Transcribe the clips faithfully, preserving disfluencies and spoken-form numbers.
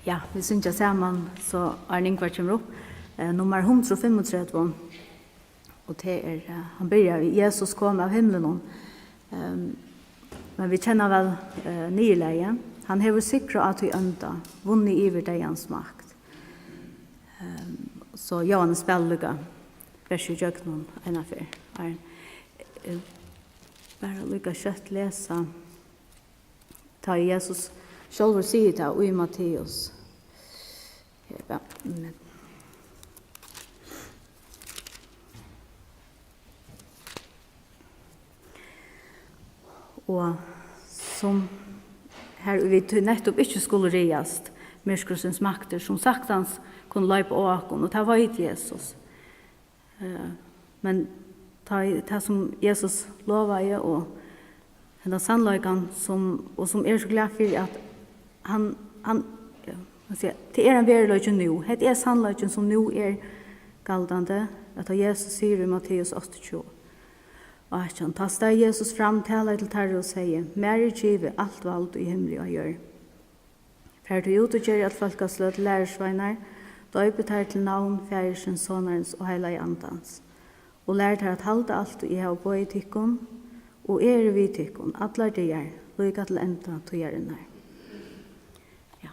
Ja, vit syngja saman, so áðrenn Ingvar kemur upp. Eh, nummar hundrað og fimmogtretivu, og tað er, eh, hann byrjar við: "Jesus kom av himlinum." Ehm, men vit kenna væl, eh, niðurlagið. "Hann hevur sigrað á tí ónda, vunnið yvir deyðans makt." Ehm, so Jóhannes spælir líka versið ígjøgnum eina ferð. Áðrenn, eh, bara líka skjótt lesa. Tá ið Jesus sjálvur sigur tað í Matteus. Her, ja, men. Og sum har vit tí nettupp ikki skulu ræðast myrkursins maktir, sum saktans kunnu loypa á okkum, og tað veit Jesus. Eh, men tá ið, tað sum Jesus lovaði, og hendan sannleikan, sum, og sum eg eri so glað fyri, at hann, hann, ja, man siga, tað er ein veruleiki nú. Hetta er sannleikin, sum nú er galdandi, at tá Jesus sigur í Matteus áttaogtjúgu og átjan: "Tá steig Jesus fram, talaði til teirra og segði: Mær er givið alt vald í himli og á jørð." Farið tí út og gerið øll fólkasløg til lærisveinar, doypið teir til navn Faðirsins, Sonarins og Heilaga Andans, og lærið teir at halda alt, ið eg havi boðið tykkum, og eg eri við tykkum allar dagar, líka til enda tíðarinnar. Ja.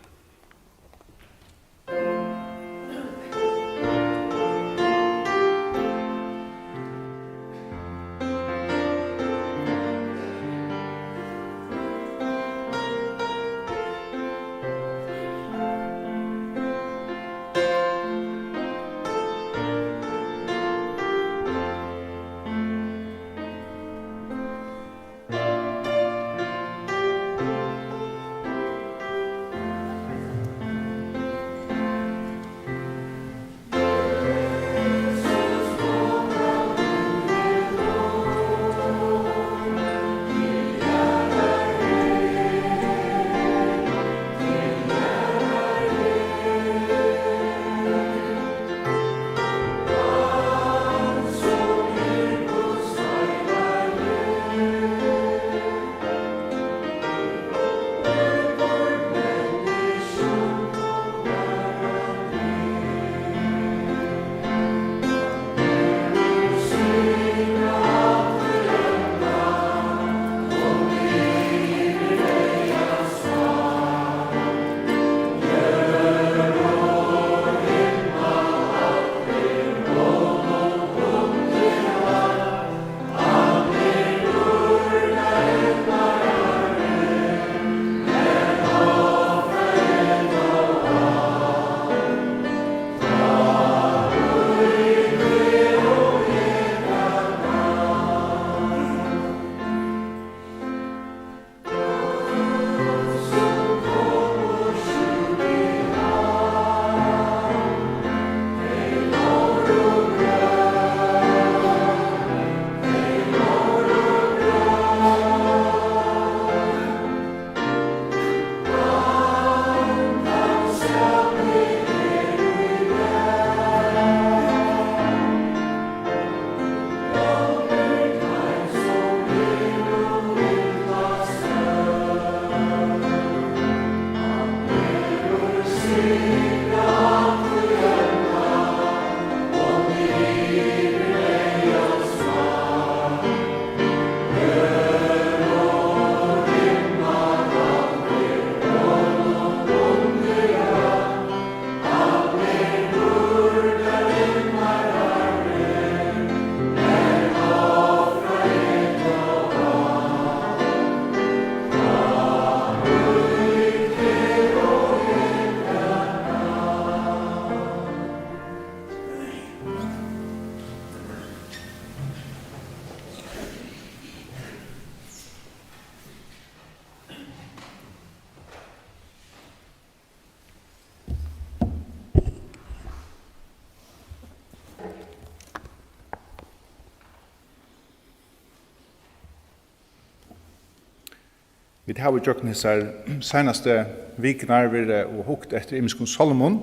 Vit hava ígjøgnum hesar seinastu vikurnar verið og hugt eftir ymiskum sálmum,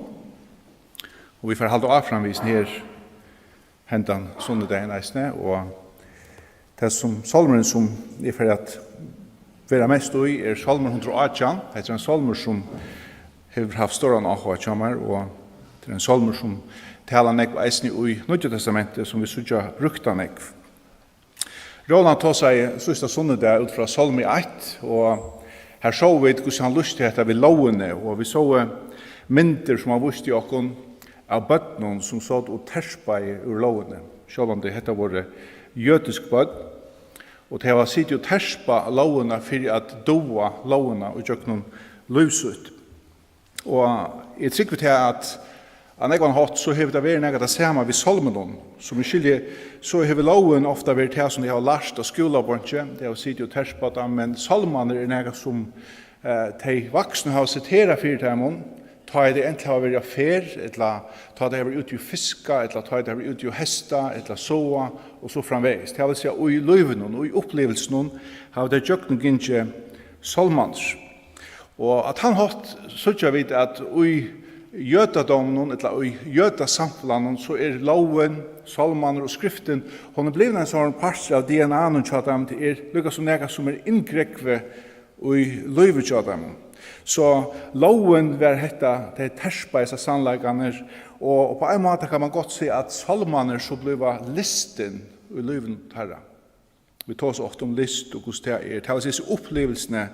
og vit fara at halda áfram við hesum her hendan sunnudagin eisini, og tað sum sálmurin, sum eg fari at vera mest í, er sálmur hundrað og átjan. Hetta er ein sálmur, sum hevur havt stóran áhuga hjá mær, og tað er ein sálmur, sum talar nógv eisini í Nýggja Testamenti, sum vit síggja brúktan nógv. Róland tosaði síðsta sunnudag út frá Sálmi eitt, og har sóu vit, hvussu hann lýsti hetta við lógini, og vit sóu myndir, sum hann vísti okkum, av børnum, sum sótu og terpaðu úr lógini. Sjálvandi hetta vóru jødisk børn, og tey hava sitið og terpað lógina fyri at duga lógina í gjøgnum lív sítt. Og eg trúgvi tað, at á nógvan hátt, so hevur tað verið nakað tað sama við sálmunum. Sum vit skilja, so hevur lógin ofta verið tað, sum tey hava lært á skúlabonki. Tey hava sitið og terpað tað, men sálmarnir er nakað, sum, eh, tey vaksnu hava siterað fyri teimum, tá ið tey ella hava verið á ferð, ella tá tey hava verið úti og fiska, ella tá ið tey hava verið úti og heysta, ella sáa, og so framvegis. Tað vil siga, í lívinum, í upplivilsunum, hava tey gjøgnumgingið sálmarnar. Og á tann hátt síggja vit, at í jødadóminum, ella í jødasamfelagnum, so er lógin, sálmarnir og skriftin, hon er blivin ein sovorðin partur av D N A-num hjá teimum. Tað er líka sum nakað, sum er inngrúgvað í lívið hjá teimum. So lógin var hetta, tey terpaðu hesar sannleikarnar, og, og á ein máta kann man gott siga, at sálmarnir so blíva listin í lívinum teirra. Vit tosa ofta um list og hvussu tað er. Tað vil siga, hesi upplivilsini,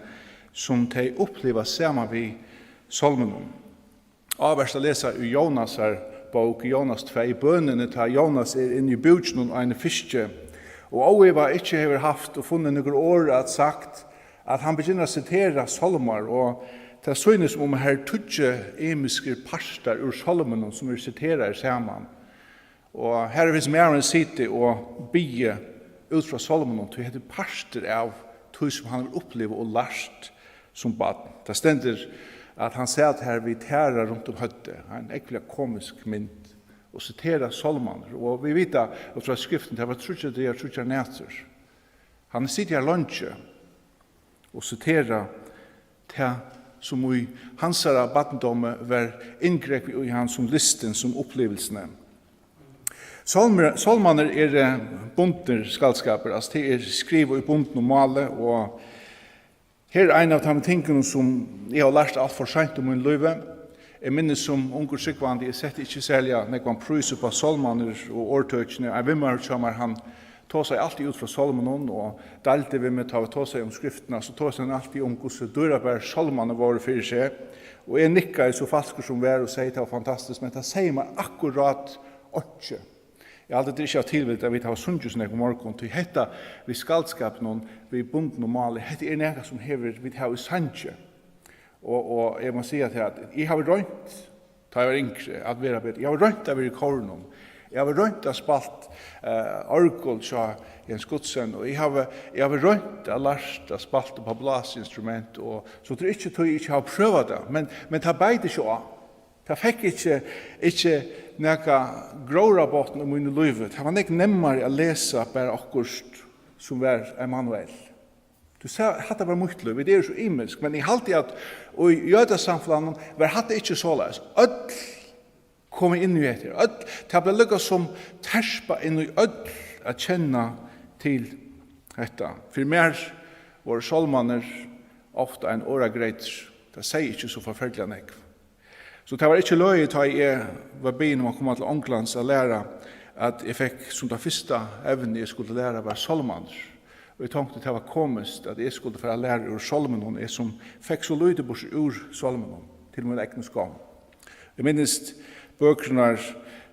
sum tey uppliva saman við sálmunum. Áhugavert at lesa í Jónasar bók, Jónas tvey, bønini, tá Jónas er inni í búkinum á einum fiski, og óivað ikki hevur havt og funnið nøkur orð at sagt, at hann byrjar at sitera sálmar, og tað sýnist, sum um har eru tíggju ymiskir partar úr sálmunum, sum eru siteraðir saman. Og har hevur maðurin sitið og biðið út frá sálmunum, tí hetta er partur av tí, sum hann hevur upplivað og lært sum barn. Tað stendur, at hann sat har við tara runt um høvdið, ein ógvuliga komisk mynd, og siteraði sálmarnar. Og vit vita út frá skriftini, tað var tríggjar dagar, tríggjar nætur. Hann situr har leingi og sitera tað, sum í hansara barndómi var inngrúgvað í hann sum listin, sum upplivilsini. Sálmur-, sálmarnir eru bundnir skaldskapur, altso, tað er skrivað í bundnum máli, og her er ein av teimum tingunum, sum eg havi lært alt for seint í mínum lívi. Eg minnist sum ungur trúgvandi, eg setti ikki serliga nógvan prís upp á sálmarnar og orðtøkini. Ein vinmaður hjá mær, hann tosaði altíð út frá sálmunum og deildi við meg, tá vit tosaðu um skriftina, so tosaði hann altíð um, hvussu dýrabar sálmarnir vóru fyri seg. Og eg nikkaði so falskur sum var og segði, tað var fantastiskt, men tað segði mær akkurát einki. Eg haldi, tað er ikki av tilvild, at vit hava sungið so nógv í morgun, tí hetta við skaldskapinum, við bundnum máli, hetta er nakað, sum hevur, vit hava í sangi. Og, og eg má siga tað, at eg havi roynt, tá eg var yngri, at vera betri. Eg havi roynt at vera í kórinum. Eg havi roynt at spælt, eh, orgul hjá Jens Gutzen, og eg havi, eg havi roynt at lært at spælt upp á blásinstrument, og so tað er ikki tí, eg ikki havi prøvað tað, men, men tað beit ikki á. Tað fekk ikki, ikki nakað gróðrarbotn í mínum lívi. Tað var nógv nemmari at lesa bara okkurt sum var Emanuel. Tú sá, hatta var mítt lív. Vit eru so ymisk, men eg haldi, at í jødasamfelagnum var hatta ikki soleiðis. Øll komu inn í hetta. Øll, tað bleiv líka sum terpað inn í øll at kenna til hetta. Fyri mær vóru sálmarnir ofta ein orðagreytur. Tað segði ikki so forferdiliga nógv. So tað var ikki løgið, tá eg var biðin um at koma til Onglands at læra, at eg fekk sum tað fyrsta evni, eg skuldi læra, var sálmarnir. Og eg tonkti, tað var komiskt, at eg skuldi fara at læra úr sálmunum, eg sum fekk so lítið burtur úr sálmunum til mín egnu skomm. Eg minnist bøkurnar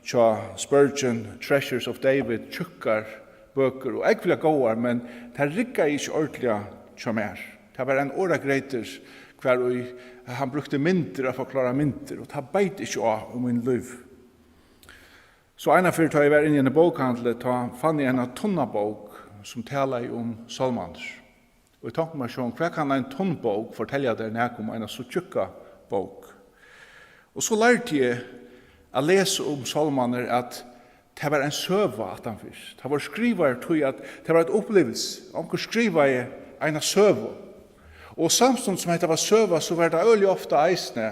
hjá Spurgeon, Treasures of David, tjúkkar bøkur og ógvuliga góðar, men tær riggaðu ikki ordiliga hjá mær. Tað var ein orðagreytur, hvar í hann brúkti myndir at forklára myndir, og tað beit ikki á um mín lív. So eina ferð, tá eg var inni í einum bókahandli, tá fann eg eina tunna bók, sum talaði um sálmarnar. Og eg tonkti mær, sjálvum, hvat kann ein tunn bók fortelja tær nakað um eina so tjúkka bók? Og so lærdi eg at lesa um sálmarnar, at tað var ein søga aftanfyri. Tað var skrivað tí, at tað var eitt upplivilsi. Onkur skrivaði eina søgu. Og samstundis sum hetta var søga, so var tað øgiliga ofta eisini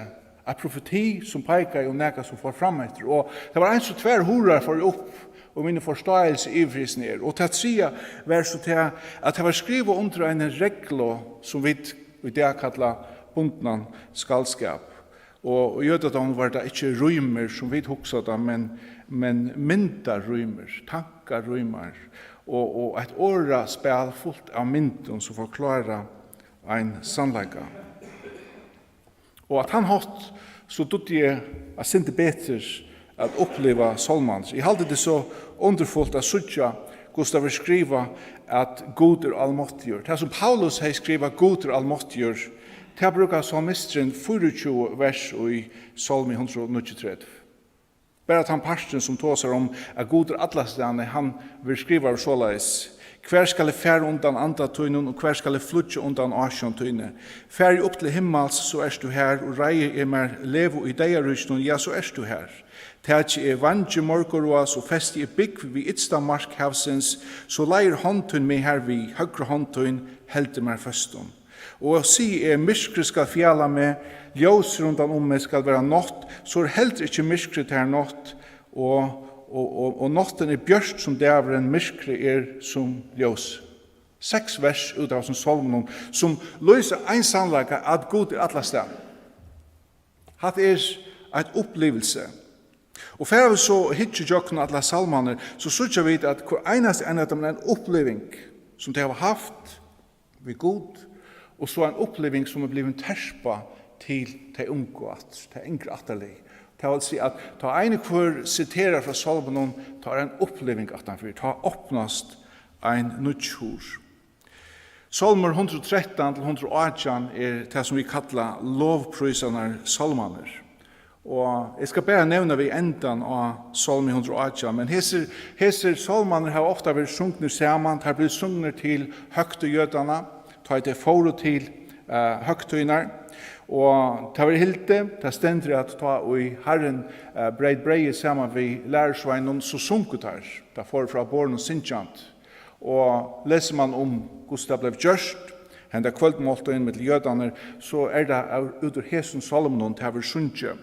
eitt profeti, sum peikaði um nakað, sum fór fram eftir. Og tað var eins og tvær hurðar fóru upp um míni forståelse yvir hesum her. Og tað triðja var so tað, at tað var skrivað undir eini reglu, sum vit í dag kalla bundnan skaldskap. Og í jødadóminum var tað ikki rímur, sum vit hugsa tað, men, men myndarímur, tankarímar, og, og eitt orðaspæl fult av myndum, sum forklára ein sannleika. Og á tann hátt, so dugdi eg eitt sindur betur at uppliva sálmarnar. Eg haldi, tað er so undurfult at síggja, hvussu tað verður skrivað, at Gud er almáttigur. Tað, sum Paulus hevði skrivað, "Gud er almáttigur", tað brúkar sálmisturin fýraogtjúgu vers í Sálmi hundrað og níggjuogtretivu. Bara tann parturin, sum tosar um, at Gud er allastaðni, hann verður skrivaður soleiðis: "Hvar skal eg fara undan anda tínum, og hvar skal eg flýggja undan ásjón tíni? Fari eg upp til himmals, so ert tú har, og reiði eg mær legu í deyðaríkinum, ja, so ert tú har. Taki eg vængi morgunráðs og festi eg búgv við ytsta mark havsins, so leiðir hond tín meg harvið, høgru hond tín heldur mær føstum. Og sigi eg, myrkrið skal fjala meg, ljós rundan um meg skal vera nátt, so er heldur ikki myrkrið tær nátt, og, og, og, og náttin er bjørt sum dagurin, myrkrið er sum ljós." Seks vers út av hesum sálmunum, sum lýsa ein sannleika, at Gud er allastaðni. Hatta er eitt upplivilsi. Og fara vit so og hyggja ígjøgnum allar sálmarnar, so síggja vit, at hvør einasti ein av teimum er ein uppliving, sum tey hava havt við Gud, og so ein uppliving, sum er blivin terpað til tey ungu aftur, tey yngru ættarlið. Tað vil siga, at tá ein og hvør siterar frá sálmunum, tá er ein uppliving aftanfyri, tá opnast ein nýggj hurð. Sálmur hundrað og trettan til hundrað og átjan er tað, sum vit kalla lovprísanar sálmarnir. Og eg skal bara nevna við endan á Sálmi hundrað og átjan, men hesir, hesir sálmarnir hava ofta verið sungnir saman, teir blivu sungnir til høgtíð jødanna, tá ið tey fóru til, eh, høgtíðirnar. Og tað verður hildið, tað stendur, at tá ið Harrin, eh, breyt breyðið saman við lærisveinunum, so sungu teir, teir fóru frá borðinum syngjandi. Og lesur mann um, hvussu tað bleiv gjørt, henda kvøldmáltíðin millum jødarnar, so er tað av, út úr hesum sálmunum, tað verður sungið.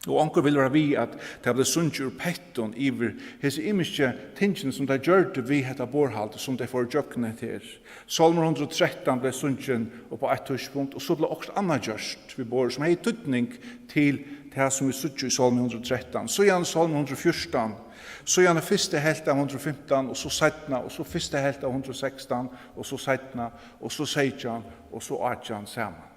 Og onkur vil vera við, at tað bleiv sungið úr pettum yvir hesi ymisku tingini, sum tey gjørdu við hetta borðhaldið, sum tey fóru gjøgnum hetta her. Sálmur hundrað og trettan bleiv sungin upp á eitt tíðspunkt, og so bleiv okkurt annað gjørt við borðið, sum hevði týdning til tað, sum vit síggja í Sálmi hundrað og trettan. Síðan Sálmi hundrað og fjúrtan, síðan fyrsta helvt av hundrað og fimtan, og so seinna, og so fyrsta helvt av hundrað og sekstan, og so seinna, og so seytjan, og so átjan saman.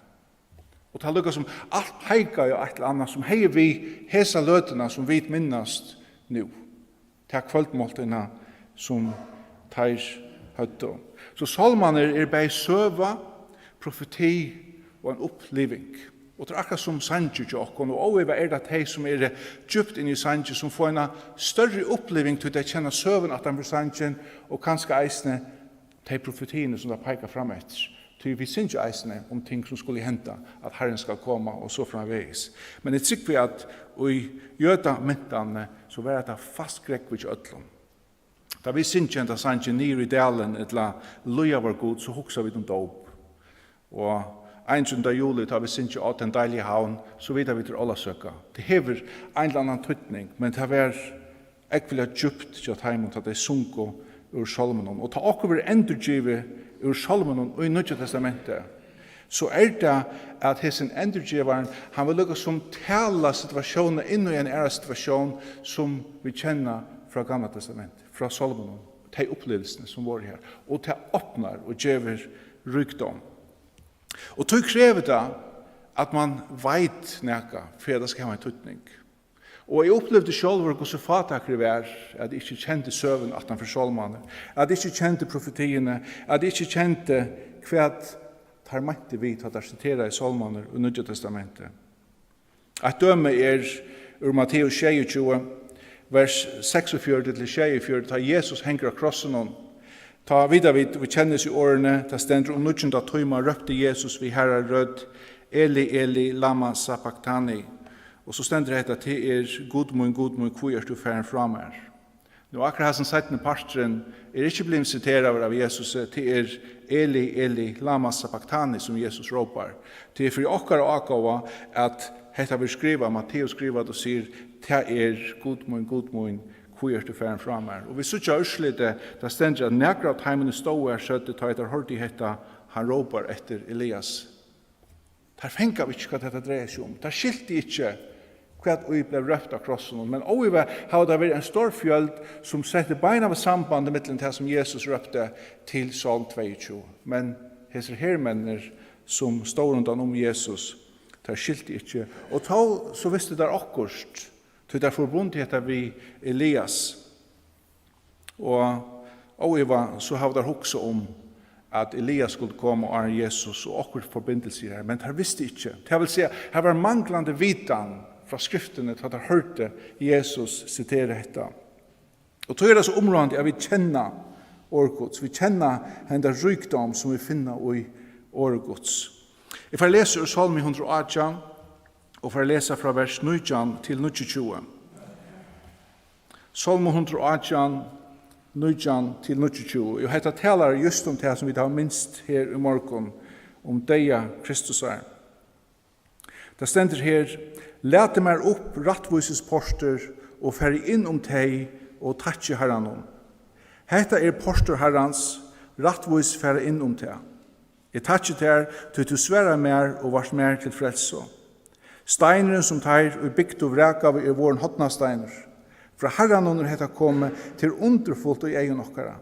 Og tað líka sum alt peikar á eitt ella annað, sum hevði við hesa løtuna, sum vit minnast nú. Ta kvøldmáltíðina, sum teir høvdu. So sálmarnir eru bæði søga, profeti og ein uppliving. Og tað er akkurát sum sangir hjá okkum, og óivað er tað tey, sum eru djúpt inni í sangi, sum fáa eina størri uppliving, tí tey kenna søguna aftan fyri sangin, og kanska eisini tey profetiini, sum tað peikar fram eftir. Tí vit syngja eisini um ting, sum skulu henda, at Harrin skal koma, og so framvegis. Men eg trúgvi, at í jødamyntuni, so var hetta fast grógv hjá øllum. Tá vit syngja henda sangin, Niður í dalin, ella Lýðaðu, vóru góð, so hugsa vit um dóp. Og einogtjúgunda juli, tá vit syngja Á, tann deiliga havn, so vita vit, tað er ólavsøka. Tað hevur ein ella annan týdning, men tað var ógvuliga djúpt hjá teimum, tá tey sungu úr sálmunum. Og tá okkurt verður endurgivið úr sálmunum í Nýggja Testamenti, so er tað, at hesin endurgevarin, hann vil líka sum tala situatiónina inn í eina aðra situatión, sum vit kenna frá Gamla Testamenti, frá sálmunum, tey upplivilsini, sum vóru har. Og tað opnar og gevur ríkdóm. Og tí krevur tað, at mann veit nakað, fyri at tað skal hava ein týdning. Og eg upplivdi sjálvur, hvussu fátækur eg var, at eg ikki kendi søguna aftan fyri sálmarnar, at eg ikki kendi profetiini, at eg ikki kendi, hvat teir meintu við, tá teir siteraðu sálmarnar í Nýggja Testamenti. Eitt dømi er úr Matteus sjeyogtjúgu, vers seksogfjøruti til sjeyogfjøruti, tá Jesus hongur á krossinum. Tá vita vit, vit kenna hesi orðini, tað stendur: "Um níggjunda tíma rópti Jesus við harðari rødd: Eli, Eli, lama sabachthani?" Og so stendur hetta: "Tað er: Gud mín, Gud mín, hví ert tú farin frá mær?" Nú, akkurát hasin seinni parturin er ikki blivin siteraður av Jesusi, tað er: "Eli, Eli, lama sabachthani?", sum Jesus rópar. Tað er fyri okkara ágóða, at hetta verður skrivað, Matteus skrivar og sigur: "Tað er: Gud mín, Gud mín, hví ert tú farin frá mær?" Og vit síggja úrslitið, tað stendur, at nakrir av teimum, ið stóðu har, søgdu, tá ið teir hoyrdu hetta: "Hann rópar eftir Elias." Teir fangaðu ikki, hvat hetta dreier seg um. Teir skiltu ikki, hvat ið bleiv rópt á krossinum. Men óivað hevur tað verið ein stór fjøld, sum setti beinanvegin samband millum tað, sum Jesus rópti, til Sálm tveyogtjúgu. Men hesir hermenninir, sum stóðu rundan um Jesus, teir skiltu ikki. Og tó, so vistu teir okkurt, tí teir fundu út av hetta við Elias. Og óivað, so hava teir hugsað um, at Elias skuldi koma áðrenn Jesus, og okkurt forbindilsi her. Men teir vistu ikki. Tað vil siga, her var manglandi vitan frá Skriftini, tá teir hoyrdu Jesus sitera hetta. Og tí er tað so umráðandi, at vit kenna orð Guds. Vit kenna henda ríkdóm, sum vit finna í orð Guds. Eg fari at lesa úr Sálmi hundrað og átjan, og fari at lesa frá vers nítjan til níggjuogtjúgu. Sálmi hundrað og átjan, nítjan til níggjuogtjúgu. Og hetta talar júst um tað, sum vit hava minst her í morgun, um deyða Kristusar. Tað stendur her: "Latið mær upp rættvísis portur og farið inn um tey og takkið Harranum. Hetta er portur Harrans, rættvís fara inn um tað. Eg takki tær, tí tú svarar mær og vart mær til frelsu. Steinurin, sum teir, ið bygdu, vrakaðu, er vorðin hornasteinur. Frá Harranum er hetta komið, tað er undurfult í eygum okkara.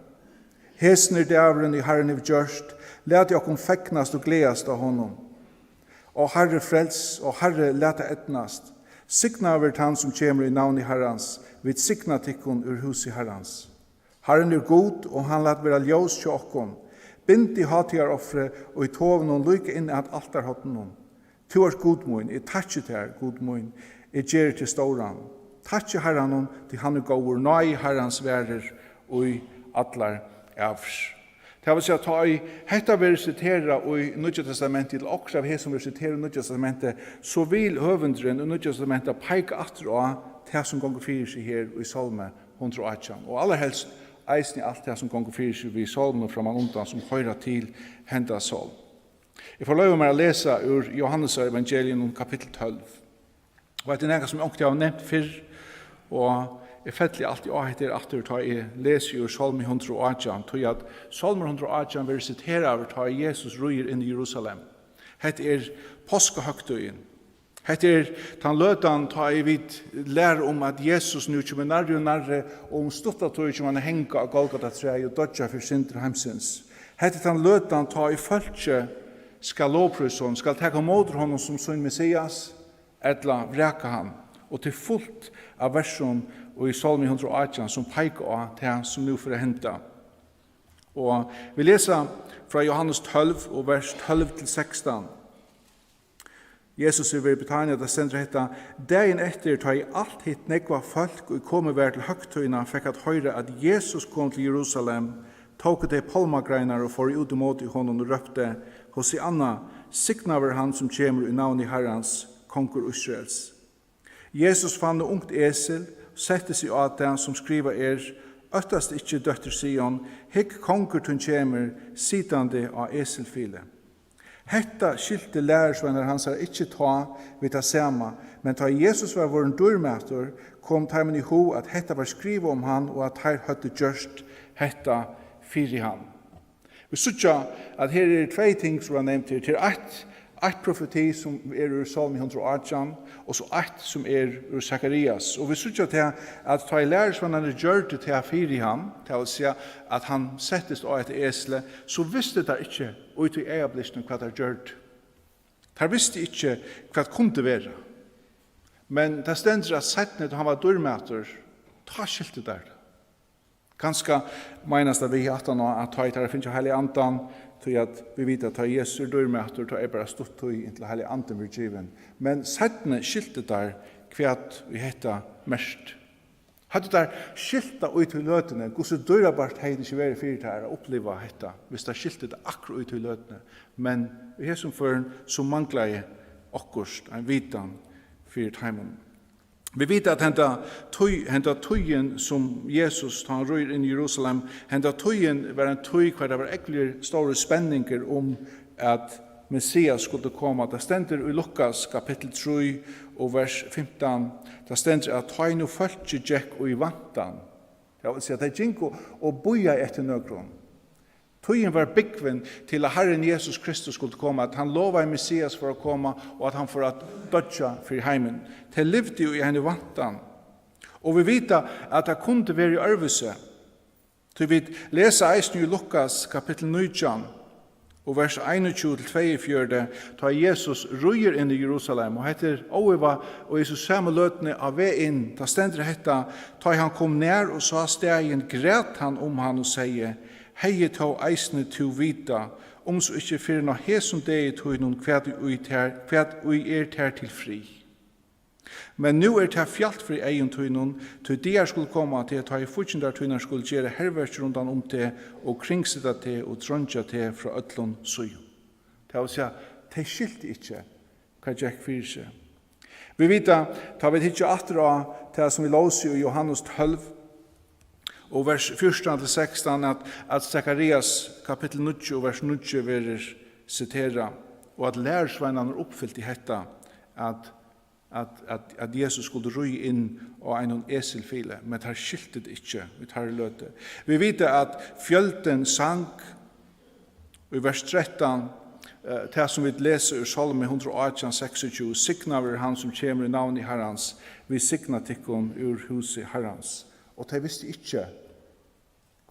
Hesin er dagurin, ið Harrin hevur gjørt, latið okkum fegnast og gleðast á honum. Ó Harri, frels, ó Harri, lat tað eydnast. Signaður verði tann, sum kemur í navni Harrans. Vit signa tykkum úr húsi Harrans. Harrin er Gud, og hann læt vera ljós hjá okkum. Bindið hátíðaroffrið í tovunum líka inn at altarhorninum. Tú ert Gud mín, eg takki tær, Gud mín, eg geri teg stóran. Takkið Harranum, tí hann er góður, náði Harrans varir í allar ævir." Tað vil siga, tá ið hetta verður siterað í Nýggja Testamenti, til okkurt av hesum verður siterað í Nýggja Testamenti, so vil høvundurin í Nýggja Testamenti peika aftur á tað, sum gongur fyri seg her í Sálmi hundrað og átjan, og allarhelst eisini alt tað, sum gongur fyri seg við sálmunum frammanundan, sum hoyra til henda sálm. Eg fái loyva mær at lesa úr Jóhannesar evangelium, kapittul tólv. Og hetta er nakað, sum eg onkuntíð havi nevnt fyrr, og eg felli altíð á hetta her aftur, tá eg lesi úr Sálmi hundrað og átjan, tí at Sálmur hundrað og átjan verður siteraður, tá ið Jesus ríður inn í Jerusalem. Hetta er páskahøgtíðin. Hetta er tann løtan, tá ið vit læra um, at Jesus nú kemur nærri og nærri, og um stutta tíð kemur hann at hanga á Golgata træið og doyggja fyri syndir heimsins. Hetta er tann løtan, tá ið fólkið skal lovprísa honum, skal taka ímóti honum sum sín Messias, ella vraka hann. Og tað er fult av versum í Sálmi hundrað og átjan, sum peika á tað, sum nú fer at henda. Og vit lesa frá Jóhannes tólv og vers tólv til sekstan. Jesus hevur verið í Betania, tað stendur hetta: "Dagin eftir, tá ið alt hitt nógva fólk, ið komið var til høgtíðina, fekk at hoyra, at Jesus kom til Jerusalem, tóku tey pálmagreinar og fóru út ímóti honum og róptu: Hosianna, signaður hann, sum kemur í navni Harrans, kongur Ísraels." Jesus fann nú ungt esil, setti seg á tað, sum skrivað er: "Óttast ikki, dóttir Sion, hygg, kongur tín kemur, sitandi á esilfili." Hetta skiltu lærisveinar hansara ikki tá við tað sama, men tá Jesus var vorðin dýrmætur, kom teimum í hug, at hetta var skrivað um hann, og at teir høvdu gjørt hetta fyri hann. Vit síggja, at her eru tvey ting, sum verða nevnd her. Tað er eitt, eitt profeti, sum er úr Sálmi hundrað og átjan, og so eitt, sum er úr Sakarias. Og vit síggja tað, at tá ið lærisveinarnir gjørdu tað fyri hann, tað vil siga, at hann settist á eitt esli, so vistu teir ikki í tí eygablikkinum, hvat teir gjørdu. Teir vistu ikki, hvat kundi vera. Men tað stendur, at seinni, tá hann var dýrmætur, tá skiltu teir tað. Kanska meinast tað við aftan á, at tá ið teir fingu Heilaga Andan, tí at vit vita, at tá Jesus er dýrmætur, tá er bara stutt tíð, inntil Heilagi Andin verður givin. Men seinni skiltu teir, hvat ið hetta merkti. Høvdu teir skilt tað í tí løtuni, hvussu dýrabært hevði tað ikki verið fyri teir at uppliva hetta, hvis teir skiltu tað akkurát í tí løtuni. Men í hesum førum, so manglaði okkurt, ein vitan fyri teimum. Vit vita, at henda tíð, henda tíðin, sum Jesus, tá hann ríður inn í Jerusalem, henda tíðin var ein tíð, har tað var ógvuliga stórur spenningur um, at Messias skuldi koma. Tað stendur í Lukas kapittul trý og vers fimtan, tað stendur, at tá ið nú fólkið gekk í væntan, tað vil siga, tey gingu og bíðaðu eftir nøkrum. Tíðin var búgvin til, at Harrin Jesus Kristus skuldi koma, at hann lovaði Messias fór at koma, og at hann fór at doyggja fyri heimin. Tey livdu í eini væntan. Og vit vita, at tað kundi verið øðrvísi. Tí vit lesa eisini í Lukas kapittul nítjan og vers einogtjúgu til tveyogfjøruti, tá Jesus ríður inn í Jerusalem, og hetta er óivað, og í so sama løtuni á veg inn, tá stendur hetta: Tá ið hann kom nær og sá staðin, græt hann um hann og segði: Hevði tó eisini tú vitað, um so ikki fyrr enn á hesum degi tínum, hvat ið í tær, hvat ið er tær til frið. Men nú er tað fjalt fyri eygum tínum, tí dagar skulu koma, tí at tá ið fíggindar tínar skulu gera herverk rundan um teg og kringseta teg og dreingja teg frá øllum síðum. Tað vil siga, tey skiltu ikki, hvat gekk fyri seg. Vit vita, tá vit hyggja aftur á tað, sum vit lósu í Jóhannes tólv og vers fjúrtan til sekstan, at, at Sakarias kapittul níggju og vers níggju verður siterað, og at lærisveinarnir uppfyltu hetta, at at, at, at Jesus skuldi ríða inn á einum esilfili, men teir skiltu tað ikki í teirri løtu. Vit vita, at fjøldin sang í vers trettan, eh, tað, sum vit lesa úr Sálmi hundrað og átjan, seksogtjúgu: Signaður er hann, sum kemur í navni Harrans, vit signa tykkum úr húsi Harrans. Og tey vistu ikki,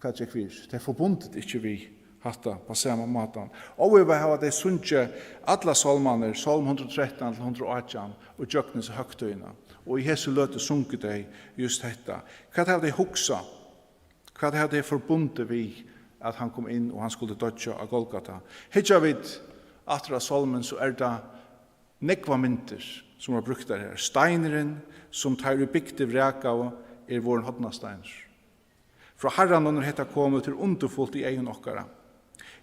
hvat gekk fyri. Tey forbundu ikki við hatta á sama mátan. Óivað hava tey sungið allar sálmarnar, Sálm hundrað og trettan til hundrað og átjan, og gjøgnum hesa høgtíðina. Og í hesi løtu sungu tey júst hetta. Hvat hava tey hugsað? Hvat hava tey forbundið við, at hann kom inn og hann skuldi doyggja á Golgata? Hyggja vit aftur á sálmin, so er tað nógvar myndir, sum eru brúktar her. Steinurin, sum teir, ið bygdu, vrakaðu, er vorðin hornasteinur. Frá Harranum er hetta komið, til undurfult í eygum okkara.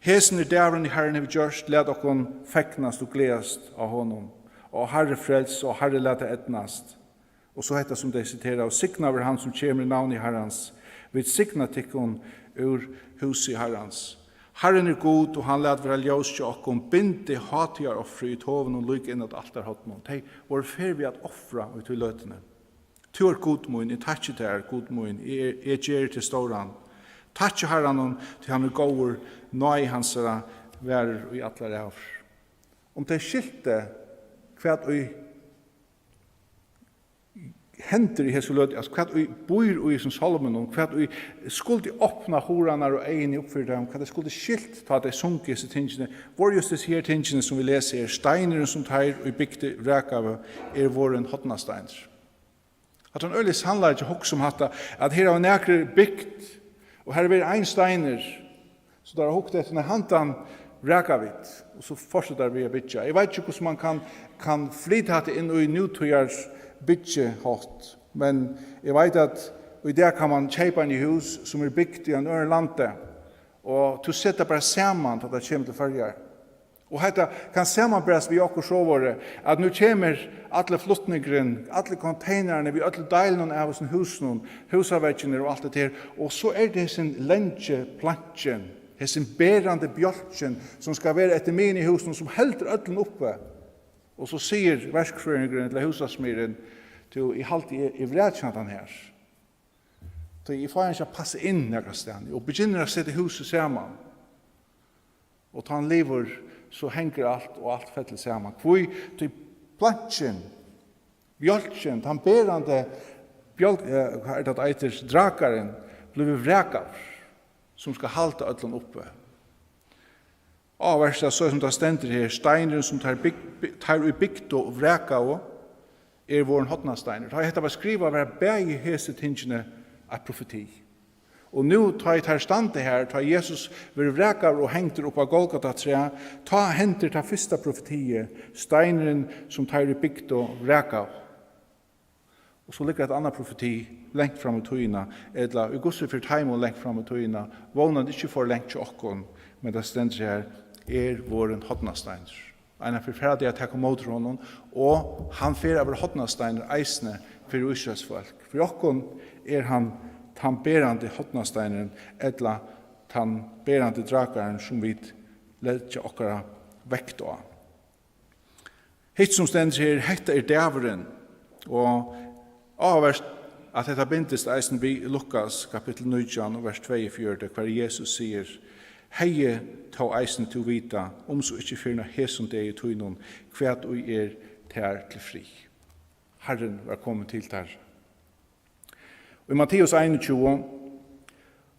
Hesin er dagurin, ið Harrin hevur gjørt, lat okkum fegnast og gleðast á honum. Ó Harri, frels, ó Harri, lat tað eydnast. Og so hetta, sum tey sitera: Og signaður er hann, sum kemur í navni Harrans. Vit signa tykkum úr húsi Harrans. Harrin er Gud, og hann læt vera ljós hjá okkum. Bindi hátíðaroffrið í tovunum líka inn at altarhorninum. Tey vóru í ferð við at ofra í tí løtuni. Tú ert Gud mín, eg takki tær, Gud mín, eg, eg geri teg stóran. Takki Harranum, tí hann er góður, náði hansara varir í allar ævir. Um tey skiltu, hvat ið hendir í hesi løtu, altso, hvat ið býr í hesum sálminum, hvat ið skuldi opna hurðarnar og eyguni upp fyri teimum, hvat tey skuldu skilt, tá tey sungu hesi tingini, vóru júst hesi her tingini, sum vit lesa her: Steinurin, sum teir, ið bygdu, vrakaðu, er vorðin hornasteinur. Hatta er ein øgiligur sannleiki at hugsa um hatta, at her hava nakrir bygt, og har er verið ein steinur, so teir hava hugt eftir, nei, handan vraka vit, og so fortseta teir við at byggja. Eg veit ikki, hvussu mann kann, kann flyta hatta inn í nútíðar byggihátt, men eg veit, at í dag kann mann keypa eini hús, sum eru bygd í einum øðrum landi, og tú setir bara saman, tá tað kemur til Føroyar. Og hetta kann samanberast við okkurt sovorðið, at nú kemur allur flutningurin, allir konteinararnir við øllum deilunum av hesum húsunum, húsaveggirnir og alt hetta her, og so er tað hesin langi plankin, hesin berandi bjálkin, sum skal vera eftir miðjuni í húsinum, sum heldur øllum uppi. Og so sigur verkfrøðingurin ella húsasmiðurin: Tú, eg haldi, eg, eg vraki handan her. Tí eg fái hann ikki at passa inn nakrastaðni, og begynnar at seta húsið saman. Og tá hann livir, so hengur alt, og alt fellur saman. Hví? Tí plankin, bjálkin, tann berandi bjálk-, eh, hvat er tað, eitur, drakarin, blívur vrakaður, sum skal halda øllum uppi. Áversta, so sum tað stendur her: Steinurin, sum teir byg-, by-, teir, ið bygdu, vrakaðu, er vorðin hornasteinur. Tá hetta var skrivað, var bæði hesi tingini eitt profeti. Og nú, tá ið teir standa her, tá Jesus verður vrakaður og hengdur upp á Golgata træ, tá hendir tað fyrsta profetiið: Steinurin, sum teir, ið bygdu, vrakaðu. Og so liggur eitt annað profeti langt fram í tíðina, ella í Guds fyri teimum langt fram í tíðina, vónandi ikki for langt hjá okkum, men tað stendur her: Er vorðin hornasteinur. Einar fyri fara tey at taka ímóti honum, og hann fer at vera hornasteinur eisini fyri Ísraels fólk. Fyri okkum er hann tann berandi hornasteinurin, ella tann berandi drakarin, sum vit leggja okkara vekt á. Hitt, sum stendur her: Hetta er dagurin. Og áhugavert, at hetta bindist eisini við Lukas kapittul nítjan og vers tveyogfjøruti, har Jesus sigur: Hevði tó eisini tú vitað, um so ikki fyrr enn á hesum degi tínum, hvat ið er tær til frið. Harrin var komin til teirra. Í Matteus einogtjúgu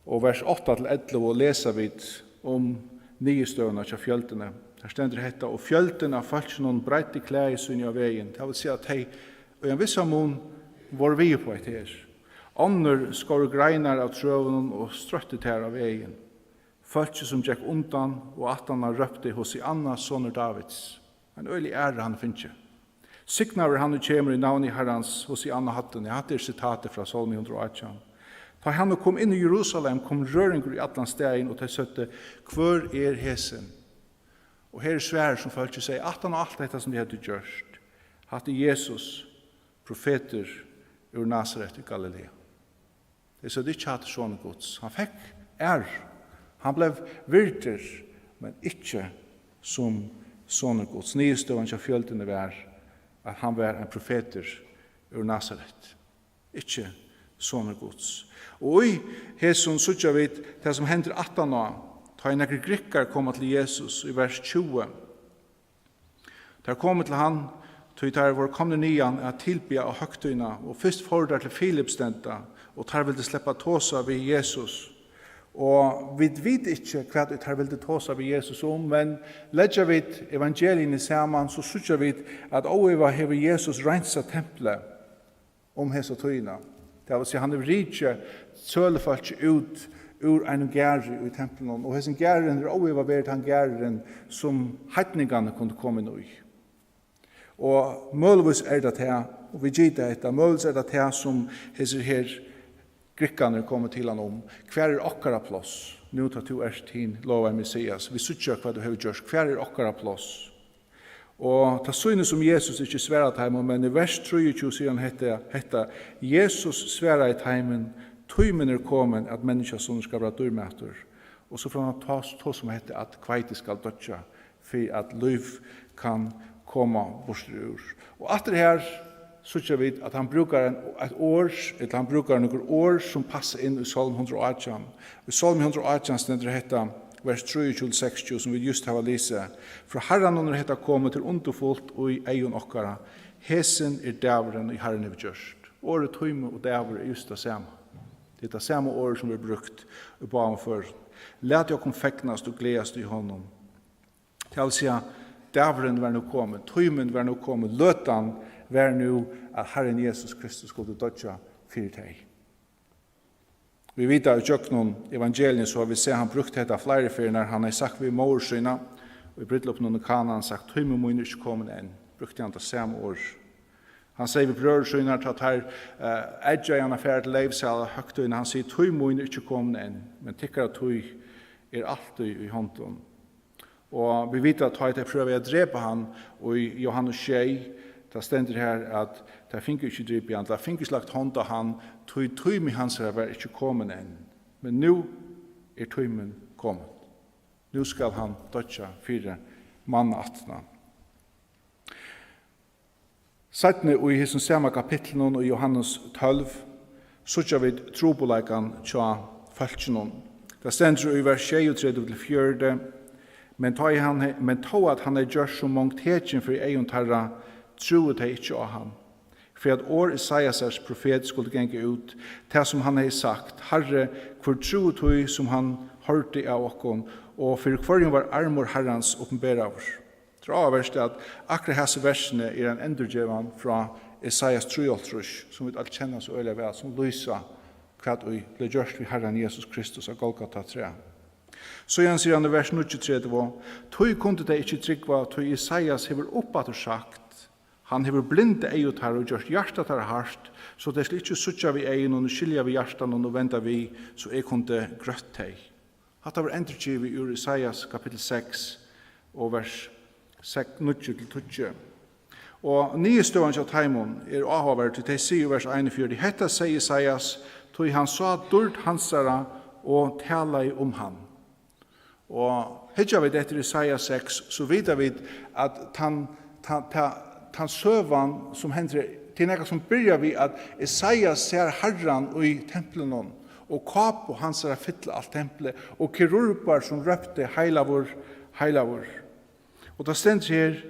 og vers átta til ellivu lesa vit um niðurstøðuna hjá fjøldini. Har stendur hetta: "Og fjøldin av fólkinum breiddi klæði síni á vegin." Tað vil siga, at tey í ein vissan mun vóru við upp á hetta her. Onnur skóru greinar av trøunum og stroyttu tær á vegin. Fólkið, sum gekk undan og aftaná, rópti: "Hosianna, sonur Dávids." Ein øgilig æra hann fingið. "Signaður er hann, ið kemur í navni Harrans, Hosianna á hæddini." Hatta er sitatið frá Sálmi hundrað og átjan. Tá hann nú kom inn í Jerusalem, kom røringur í allan staðin, og tey søgdu: "Hvør er hesin?" Og her er svarið, sum fólkið segði, aftan á alt hetta, sum tey høvdu gjørt: "Hatta er Jesus, profetur úr Nasaret í Galilea." Tey søgdu ikki: "Hatta er sonur Guds." Hann fekk æru. Hann bleiv virdur, men ikki sum sonur Guds. Niðurstøðan hjá fjøldini var, at hann var ein profetur úr Nasaret, ikki sonur Guds. Og í hesum síggja vit tað, sum hendir aftaná, tá ið nakrir grikkar koma til Jesus í vers tjúgu. Teir komu til hann, tí teir vóru komnir niðan at tilbiðja á høgtíðina, og fyrst fóru teir til Filip stenda, og teir vildu sleppa at tosa við Jesus. Og vit vita ikki, hvat ið teir vildu tosa við Jesus um, men leggja vit evangeliini saman, so síggja vit, at óivað hevur Jesus reinsað templið um hesa tíðina. Tað vil siga, hann hevur rikið sølufólkið út úr einum garði í templinum, og hesin garðurin er óivað verið tann garðurin, sum heidningarnir kundu koma inn í. Og møguligvis er tað tað, og vit gita hetta, møguligvis er tað tað, sum hesir her grikkarnir komu til hann um: "Hvar er okkara pláss, nú tá tú ert hin lovaði Messias? Vit síggja, hvat tú hevur gjørt. Hvar er okkara pláss?" Og tað sýnist, sum Jesus ikki svarar teimum, men í vers trýogtjúgu sigur hann hetta, hetta: "Jesus svaraði teimum: Tímin er komin, at Menniskjasonur skal vera dýrmætur." Og so fór hann at tos-, tosa um hetta, at hveiti skal doyggja, fyri at lív kann koma burtur úr. Og aftur her síggja vit, at hann brúkar ein, eitt orð, ella hann brúkar nøkur orð, sum passa inn í Sálm hundrað og átjan. Í Sálmi hundrað og átjan stendur hetta, vers trýogtjúgu til seksogtjúgu, sum vit júst hava lisið: "Frá Harranum er hetta komið til undurfult í eygum okkara. Hesin er dagurin, ið Harrin hevur gjørt." Orðið tími og dagur er júst tað sama. Tað er tað sama orðið, sum verður brúkt í báðum førum. "Latið okkum fegnast og gleðast í honum." Tað vil siga, dagurin var nú komin, tímin var nú komin, løtan var nú, at Harrin Jesus Kristus skuldi doyggja fyri tey. Vit vita, í gjøgnum evangeliið, so hava vit sæð hann brúkt hetta fleiri ferðir, hann hevði sagt við móður sína í brúdleypinum í Kana, hann sagt: "Tími mín er ikki komin enn." Brúkti hann tað sama orð. Hann segði við brøður sínar, tá teir, eh, eggjaðu hann at fara til leyvshæla høgtíðina, hann sigur: "Tími mín er ikki komin enn, men tykkara tíð er altíð í hondum." Og vit vita, at tá ið tey prøvaðu at drepa hann, og í Jóhannes sjey, tað stendur her, at tey fingu ikki dripið hann, tey fingu ikki lagt hond á hann, tí tími hansara var ikki komin enn. Men nú er tímin komin. Nú skal hann doyggja fyri mannaættina. Seinni í hesum sama kapitlinum, í Jóhannes tólv, síggja vit trupulleikan hjá fólkinum. Tað stendur í vers sjeyogtretivu til fjøruti: "Men tá ið hann he-, men tó at hann hevði gjørt so mong tekin fyri eygum teirra, trúðu tey ikki á hann, fyri at orð Esaiasar profets skuldu ganga út, tað sum hann hevði sagt: Harri, hvør trúði tí, sum hann hoyrdi av okkum, og fyri hvørjum var armur Harrans opinberaður?" Tað er áhugavert, at akkurát hasi versini er ein endurgevan frá Esaias trýoghálvtrýss, sum vit øll kenna so øgiliga væl, sum lýsa, hvat ið bleiv gjørt við Harran Jesus Kristus á Golgata træ. Síðan sigur hann í vers níggjuogtretivu: "Tí kundu tey ikki trúgva, tí Esaias hevur uppaftur sagt: Hann hevur blindað eygu teirra og gjørt hjarta teirra hart, so tey skulu ikki síggja við eygunum og skilja við hjartanum og venda við, so eg kundi grøtt tey." Hatta var endurgivið úr Esaias kapitul seks og vers seks, níggju til tíggju. Og niðurstøðan hjá teimum er áhugaverd, tí tey siga í vers einogfjøruti: "Hetta segði Esaias, tí hann sá dýrd hansara og talaði um hann." Og hyggja vit eftir Esaias seks, so vita vit, at tann, tann, tann, tann søgan, sum hendir, tað er nakað, sum byrjar við, at Esaias sær Harran í templinum, og kápu hansara fylla alt templið, og kerubar, sum róptu: Heilagur, heilagur. Og tað stendur her: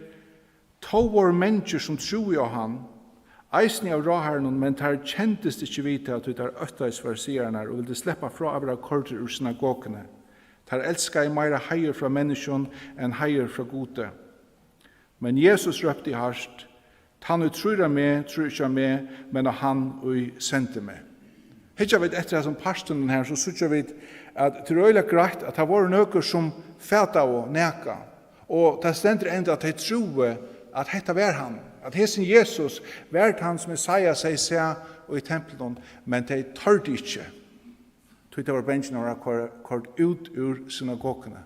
Tó vóru mangir, sum trúðu á hann, eisini av ráðharrunum, men teir kendist ikki við tað, tí teir óttaðust fariseararnar og vildu sleppa frá at verða koyrdir úr synagoguni. Teir elskaðu meira heiður frá menniskjum enn heiður frá Gudi. Men Jesus rópti hart: Tann, ið trýr á meg, trýr ikki á meg, men á hann, ið sendi meg. Hyggja vit eftir hasum partinum her, so síggja vit, at tað er øgiliga greitt, at tað vóru nøkur, sum fataðu nakað. Og tað stendur enda, at tey trúðu, at hetta var hann, at hesin Jesus var tann, sum Jesaja segði seg í templinum, men tey tordu ikki, tí tey vóru bangin at verða koyr-, koyrd út úr synagoguni.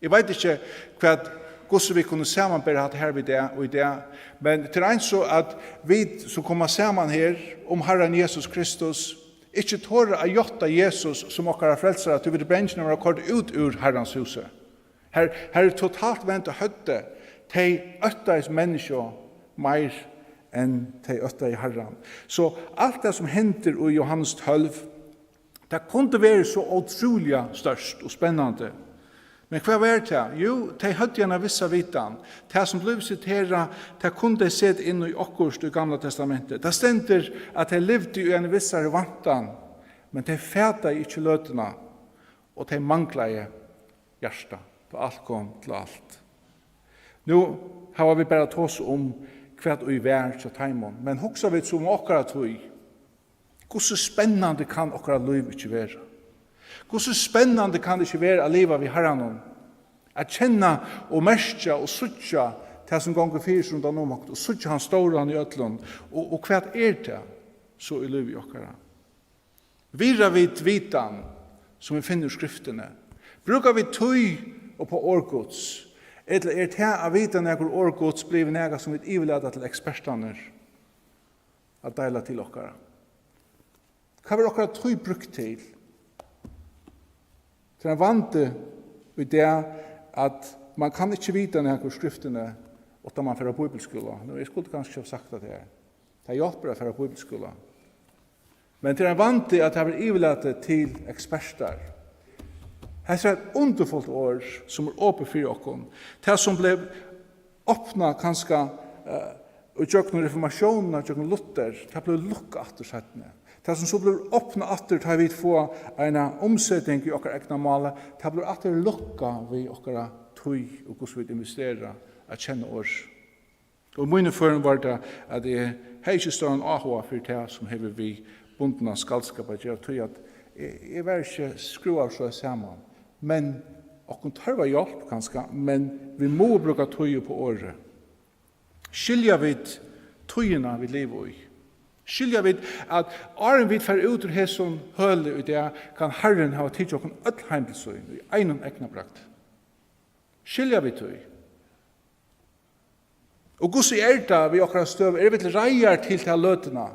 Eg veit ikki, hvat, hvussu vit kunnu samanbera hatta her við dag, í dag, men tað er eins og, at vit, sum koma saman her um Harran Jesus Kristus, ikki tora at játta Jesus sum okkara frelsara, tí vit eru bangin at verða koyrd út úr Harrans húsi. Her, her er totalt vent á høvdið. Tey óttaðust menniskju meir enn tey óttaðu Harran. So alt tað, sum hendir í Jóhannes tólv, tað kundi verið so ótrúliga stórt og spennandi. Men hvat var tað? Jú, tey høvdu eina vissa vitan. Tað, sum blívur siterað, tað kunnu tey seta inn í okkurt í Gamla Testamenti. Tað stendur, at tey livdu í eini vissari væntan, men tey fataðu ikki løtuna, og tey manglaðu hjarta, tá alt kom til alt. Nú hava vit bara tosað um, hvat ið var hjá teimum, men hugsa vit so um okkara tíð, hvussu spennandi kann okkara lív ikki vera? Hvussu spennandi kann tað ikki vera at liva við Harranum? At kenna og merkja og síggja tað, sum gongur fyri seg rundan um okkum, og síggja hann stóran í øllum. Og, og hvat er tað so í lívi okkara? Virða vit vitan, sum vit finna í Skriftini? Brúka vit tíð upp á orð Guds? Ella er tað at vita nøkur orð Guds blivið nakað, sum vit yvirlata til ekspertarnar at deila til okkara? Hvat verður okkara tíð brúkt til? Tað er ein vandi í dag, at mann kann ikki vita nakað úr Skriftini, uttan mann fer á bíbliuskúla. Nú, eg skuldi kanska havt sagt tað her. Tað hjálpir at fara á bíbliuskúla. Men tað er ein vandi, at tað verður yvirlatið til ekspertar. Hetta er eitt undurfult orð, sum er opið fyri okkum. Tað, sum bleiv opnað kanska, eh, í gjøgnum reformatiónina, gjøgnum Luther, tað bleiv lukkað aftur seinni. Tað, sum so blívur opnað aftur, tá vit fáa eina umseting í okkara egna máli, tað blívur aftur lukkað við okkara tíð og hvussu vit investera at kenna orð. Og í mínum førum var tað, at eg hevði ikki stóran áhuga fyri tað, sum hevur við bundnan skaldskap at gera, tí at eg, eg var ikki skrúvaður so saman. Men okkum tørvar hjálp, kanska, men vit mugu brúka tíð upp á orðið. Skilja vit tíðina, vit liva í? Skilja vit, at áðrenn vit fara út úr hesum høli í dag, kann Harrin hava tikið okkum øll heim til sín í einum eygnabragdi? Skilja vit tí? Og hvussu er tað við okkara støðu? Eru vit reiðar til ta løtuna?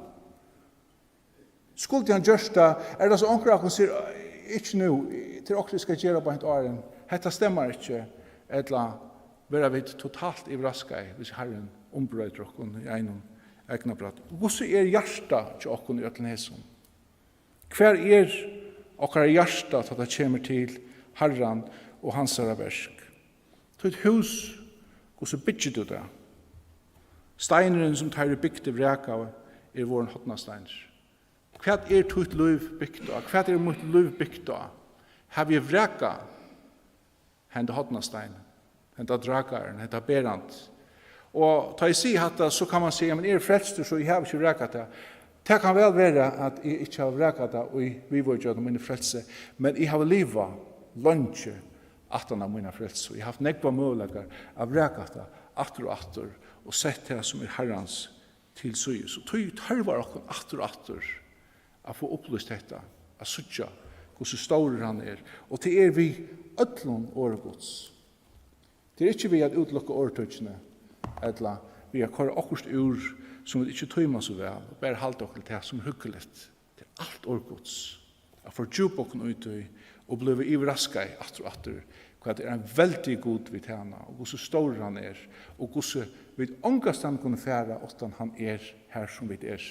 Skuldi hann gjørt tað? Er tað so, onkur av okkum sigur: "Ikki nú, tað er okkurt, eg skal gera beint áðrenn"? Hetta stemmar ikki. Ella verða vit totalt yvirraskað, hvis Harrin umbroytir okkum í einum eygnabragdi? Hvussu er hjartað hjá okkum í øllum hesum? Hvar er okkara hjarta, tá tað kemur til Harran og hansara verk? Títt hús, hvussu byggir tú tað? Steinurin, sum teir eru bygdir, vrakaðu, er vorðin hornasteinur. Hvat er títt lív bygt á? Hvat er mítt lív bygt á? Havi eg vrakað henda hornastein, henda drakaran, hetta berandi? Og tá eg sigi hatta, so kann mann siga: "Men eg eri frelstur, so eg havi ikki vrakað tað." Tað kann væl vera, at eg ikki havi vrakað tað í viðvíkjandi míni frelsi, men eg havi livað leingi aftan á mína frelsu. Eg havi havt nógvar møguleikar at vraka tað aftur og aftur og sett tað, sum er Harrans, til síðis. Og tí tørvar okkum aftur og aftur at fáa upplýst hetta, at síggja, hvussu stórur hann er. Og tað er við øllum orði Guds. Tað er ikki við at útlukka orðtøkini, ella við at koyra okkurt úr, sum vit ikki tíma so væl, og bara halda okkum til tað, sum er hugnaligt. Tað er alt orð Guds. At fordjúpa okkum í tí og blíva yvirraskað aftur og aftur, hvat er ein veldigur Gud vit tæna, og hvussu stórur hann er, og hvussu vit ongastaðni kunnu fara, uttan hann er har, sum vit er.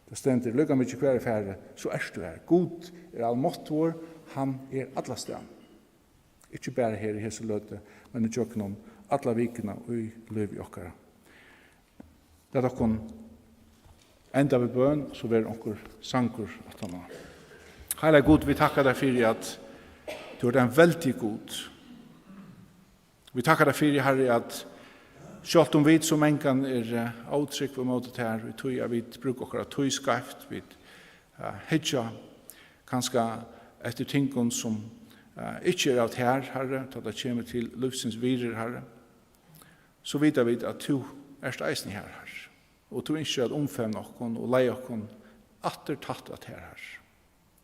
Tað stendur, líka mikið hvar eg fari, so ert tú har. Gud er almáttugur, hann er allastaðni. Ikki bara her í hesi løtu, men ígjøgnum alla vikuna í lívi okkara. Lat okkum enda við bøn, so verður onkur sangur aftaná. Heilagi Gud, vit takka tær fyri, at tú ert ein veldigur Gud. Vit takka tær fyri, Harri, at sjálvt um vit so mangan eru, eh, ótrúgv ímóti tær, í tí at vit brúka okkara tíð skeivt, vit, eh, hyggja kanska eftir tingum, sum, eh, ikki er av tær, Harri, tá tað kemur til lívsins virðir, Harri, so vita vit, at tú ert eisini har, Harri. Og tú ynskir at umfevna okkum og leiða okkum aftur tætt at tær, Harri.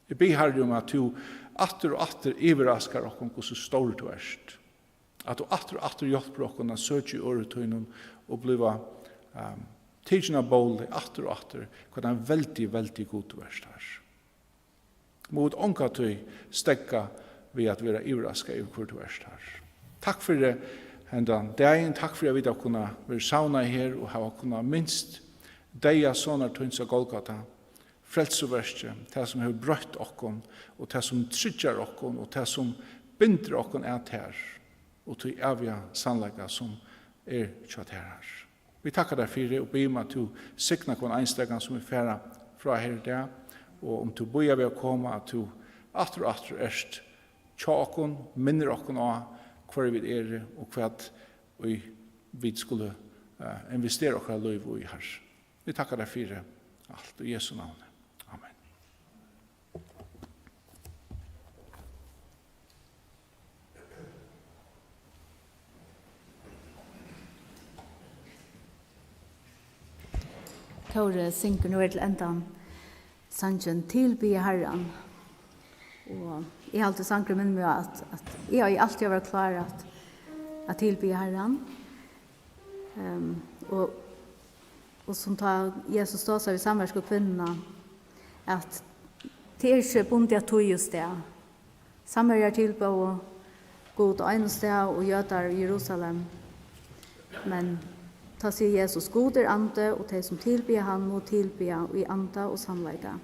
Eg biði, Harri, um at tú aftur og aftur yvirraskar okkum, hvussu stórur tú ert. At tú aftur og aftur hjálpir okkum at søkja í orði tínum og blíva, ehm, tikin av bóli aftur og aftur, hvat ein veldig, veldig Gud tú ert, Harri. Má vit ongantíð steðga við at vera yvirraskað yvir, hvør tú ert, Harri. Takk fyri hendan dagin, takk fyri, at vit hava kunnað verið savnað her og hava kunnað minst deyða Sonar tíns á Golgata, frelsuverkið, tað, sum hevur broytt okkum, og tað, sum tryggjar okkum, og tað, sum bindur okkum at tær, og tí æviga sannleika, sum er hjá tær, Harri. Vit takka tær fyri og biðja um, at tú signar hvønn einstakan, sum vit fara frá her í dag, og um tú bíðar við at koma, at tú aftur og aftur ert hjá okkum, minnir okkum á, hvør vit eru, og hvat ið vit skulu, eh, investera okkara lív í, Harri. Vit takka tær fyri alt í Jesu navni. Amen. Kórið syngur nú her til endan sangin Tilbiðið Harran. Og eg haldi, sangurin minnir meg á, at, at eg eigi altíð at vera klár at, at tilbiðja Harran. Ehm, og, og sum tá Jesus tosar við samariska kvinnuna, at tað er ikki bundið at tíð og stað. Samariar tilbóðu Gud á einum stað og jødar í Jerusalem. Men tá sigur Jesus: Gud er andi, og tey, sum tilbiðja hann, mugu tilbiðja í anda og sannleika.